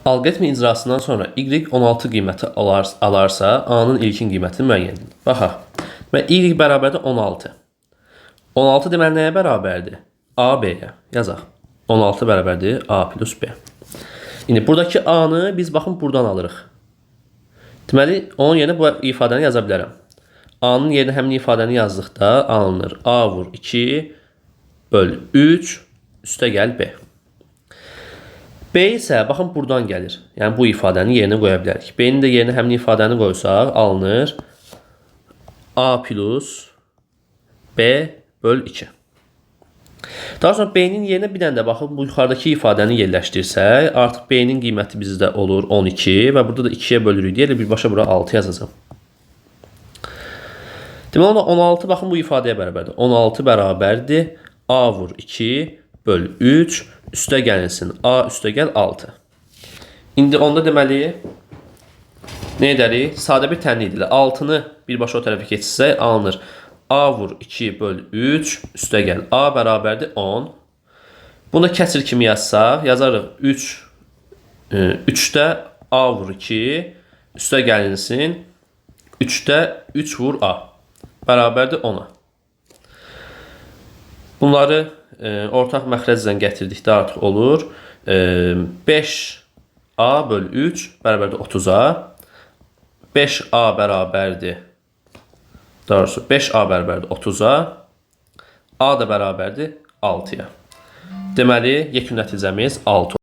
Alqoritmin icrasından sonra y 16 qiyməti alarsa, a-nın ilkin qiymətini müəyyən edin. Baxaq. Və y bərabərdir 16. 16 deməli nəyə bərabərdir? A B-yə. Yazaq. 16 bərabərdir A plus B. İndi buradakı A-nı biz baxın buradan alırıq. Deməli, onun yerinə bu ifadəni yaza bilərəm. A-nın yerinə həmin ifadəni yazdıqda alınır. A vur 2 böl 3 üstə gəl B. B isə baxın buradan gəlir. Yəni bu ifadəni yerinə qoya bilərik. B-nin də yerinə həmin ifadəni qoysaq alınır. A plus B böl 2. Daha sonra B-nin yerinə bir dənə də baxın bu yuxarıdakı ifadəni yerləşdirsək, artıq B-nin qiyməti bizdə olur 12 və burada da 2-yə bölürük deyə elə birbaşa bura 6 yazacağam. Deməli onda 16 baxın bu ifadəyə bərabərdir. 16 bərabərdir A vur 2 böl 3 üstə gəlinsin A üstə gəl 6. İndi onda deməli nə edərik? Sadə bir tənlik ilə 6-nı birbaşa o tərəfə keçirsək alınır. A vur 2 böl 3 üstə gəl A bərabərdir 10. Bunu kəsir kimi yazsaq, yazarıq 3 3-də A vur 2 üstə gəlinsin 3-də 3 vur A bərabərdir 10-a. Bunları ortaq məxrəclə gətirdikdə artıq olur. 5A böl 3 bərabərdir 30-a. 5A bərabərdir. Doğrusu 5A bərabərdir 30-a. A da bərabərdir 6-ya. Deməli, yekun nəticəmiz 6.